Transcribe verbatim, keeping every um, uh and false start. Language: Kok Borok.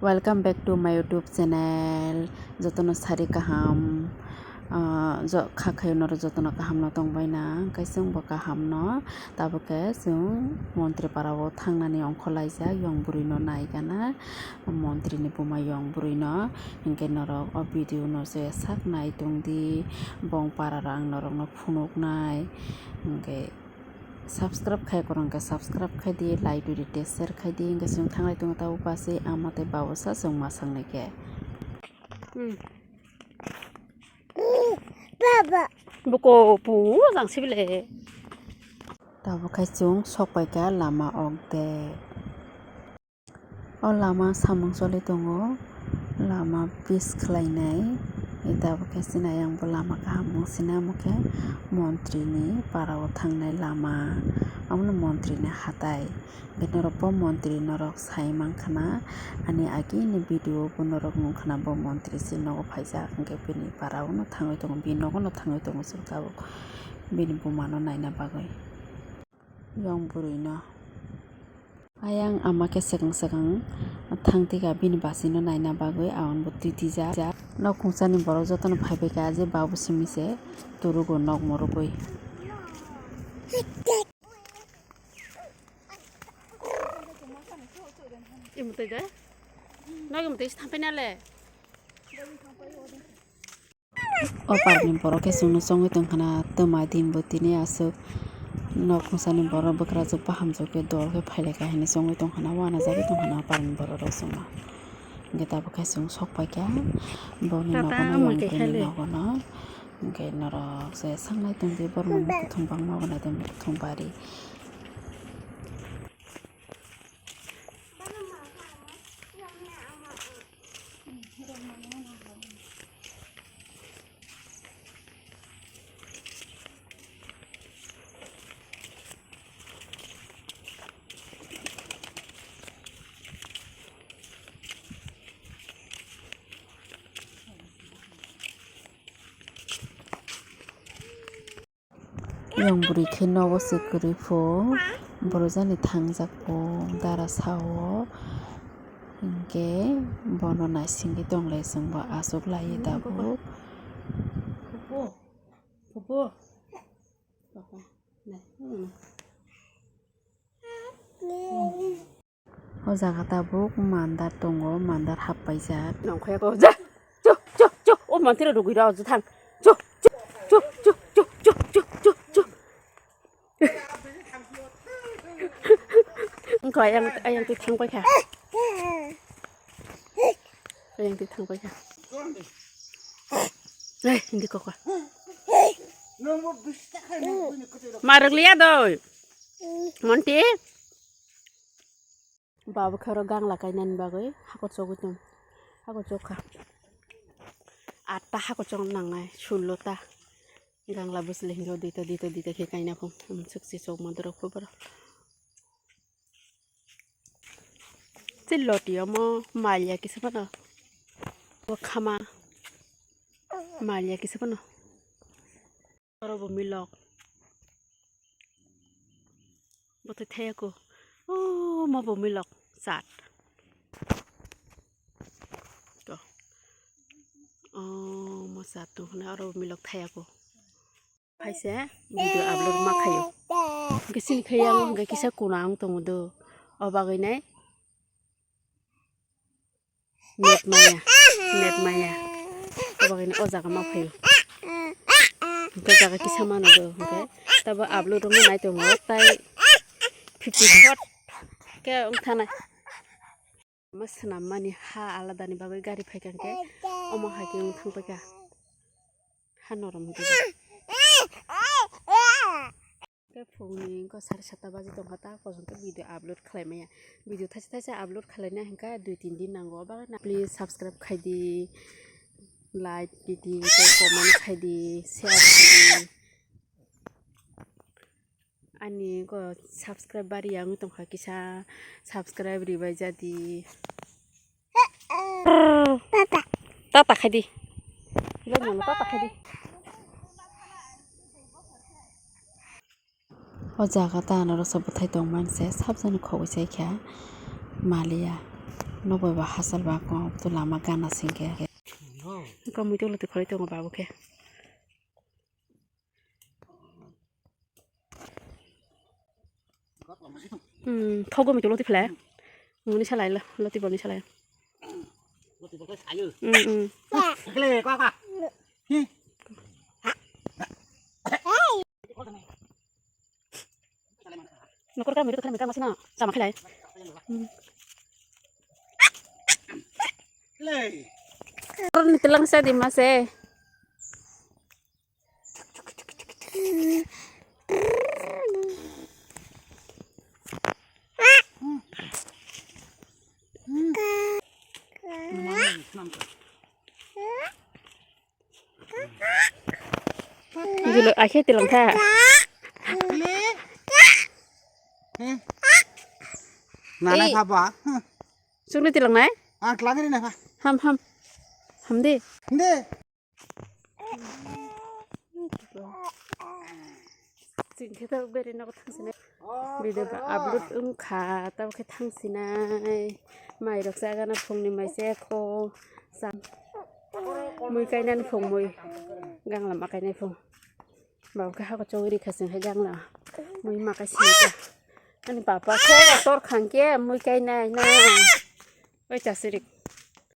Welcome back to my YouTube channel. Jotono sari kaham, ah, jo-, kha khayo norok jotono kaham no tongbai na, hwnkhe chwngbo kaham no. Tabuk khe chwng Montri para o thangnani ongkhor laijak, yong bwrwi no naigana, Montri ni buma yong bwrwi no, hwnkhe norok o video no se sak nai tongdi, bong para rok ang norok no phunuknai, hwnkhe Subscribe khai kwrwng khe subscribe khai di, like rw di tei share khai di. Hwnkhe chwng thanglai tongo tabuk basi ama tei baba sa chwng ma sangnai khe. Hmm. Baba. Buko pu jang sibile. Tabuk khai chwng sok pai kha lama ok de. O lama samung choli tongo, lama pis khlainai, tabuk khe chini ayang bo lama kaham wng sina, omo khe montri ni para o thangnai lama, omo no montri ni hatai. Hwnkhe norok bo montri norok sai mankha na, ani age ni video bo norok nukha na, bo montri se nogo phaijak, hwnkhe bini para o no thangwi tongo, bini nogo no thangwi tongo chwng tabuk, bini buma no naina bagwi. Yong bwrwi no. Ayang ama khe swkang swkang thang tika bini basi no naina bagwi awan bo twi twijak. Nok khungsa ni borok joto no phaibai kha je babu simi se turugo nok morogwi. Imutwi de. Nok imutwi se thampinale. O parkni borok khe chwngno chongwi tongkha na, twma din bo tini aswk nok khungsa ni borok bwkrajwk bahamjwk khe dol khe phailaikha hinwi chongwi tongkha na, uanajagwi tongkha na o parkni borok rok chwngno. Hwnkhe tabuk khe chwng sok paikha boni nogo no, yong bwrwini nogo no. Hwnkhe norok se sangnai tongdi borokni muikwthwng bangma bo naidi muikwthwng bari. Yong bwrwi khe nogo se kwrwi pho, borok jani thangjak pho dara sao, hinkhe bono naisingwi tonglai chwngbo achuk laiwi tabuk. O jaga tabuk mandar tongo, mandar happaijak. Nongkhe ko ja, chu, chu, chu, o mantri rugwi rw thang. Chu, chu, chu. Wngkha ayang, ayang twi thang paikha. Ayang twi thang paikha. Ei, hindi kok. Marwk liya doi. Monti. Baba khe oro gangla kainani bagwi hakochogwi tong, hakochok kha. Atta hakochok nangnai, sullo ta. Gangla bwsle hinwi duita, duita, duita khe kaina phung. Amswk se chokma dorok khe borok. Chwloti omo maliya kisa phano. Bo khama maliya kisa phano. Oro bo milok. Bo thai thaya ko. O mo bo milok chat. To. O mo chat tong hwnwi oro bo milok thaya ko. Phaisa video upload ma khayo. Hwnkhe chini khe yang hwnkhe kisa kuna wng tongo do. O bagwi nai. Net maya, net maya. Abo kainwi o jaga ma phaio. Hwnkhe jaga kisa mano do, hwnkhe tabo upload wngma nai tongo, tai fifty shot khe wng thanai. Omo swnammani ha aladani bagwi gari phaikha hwnkhe omo hai khe wng thang paikha. Ha norom hwnkhe. Khe phungni wngkha sari satta baji tongkha, ta kosom khe video upload khlai maya. Video thaisa thaisa upload khlaina hinkha dui tin din nango. Please subscribe khaidi, like ridi, tei comment khaidi, share khaidi. Ani ko subscribe bari wngwi tongkha kisa, subscribe ribai jadi. Tata khaidi. Tata khaidi. O jaga ta norok se bwthai tongmani se sabjani khogwi chaikha maliya. Nobo ba hachal ba kok to lama gana singke. Ko muitu loti khoroi tongo babu khe. Hmm, thogo muitu loti phle. Muni salai lo, loti boni salai. Hmm, hmm. Nokor ka miru thani mita masina sama khelai. Hmm. Ni telang sa di mas eh. Gilo akhe tilang tha. Nana Ei. Saba. Sungni tilang nai? Ah, kelang ini napa? Ham, ham. Ham di. Hindi. Singkhe to beri nogo thang sini. Video ba upload wngkha, tabo khe thang sinai. Mai rok chagana phungni mai se kho. Sa-, mui kainani phung mui. Gangla ma kainai phung. Babo khe hako chogwi rikha sing hai gangla. Mui ma kai sini ta. Ani papa khe tor khang khe mui kainai na. Oi chasirik.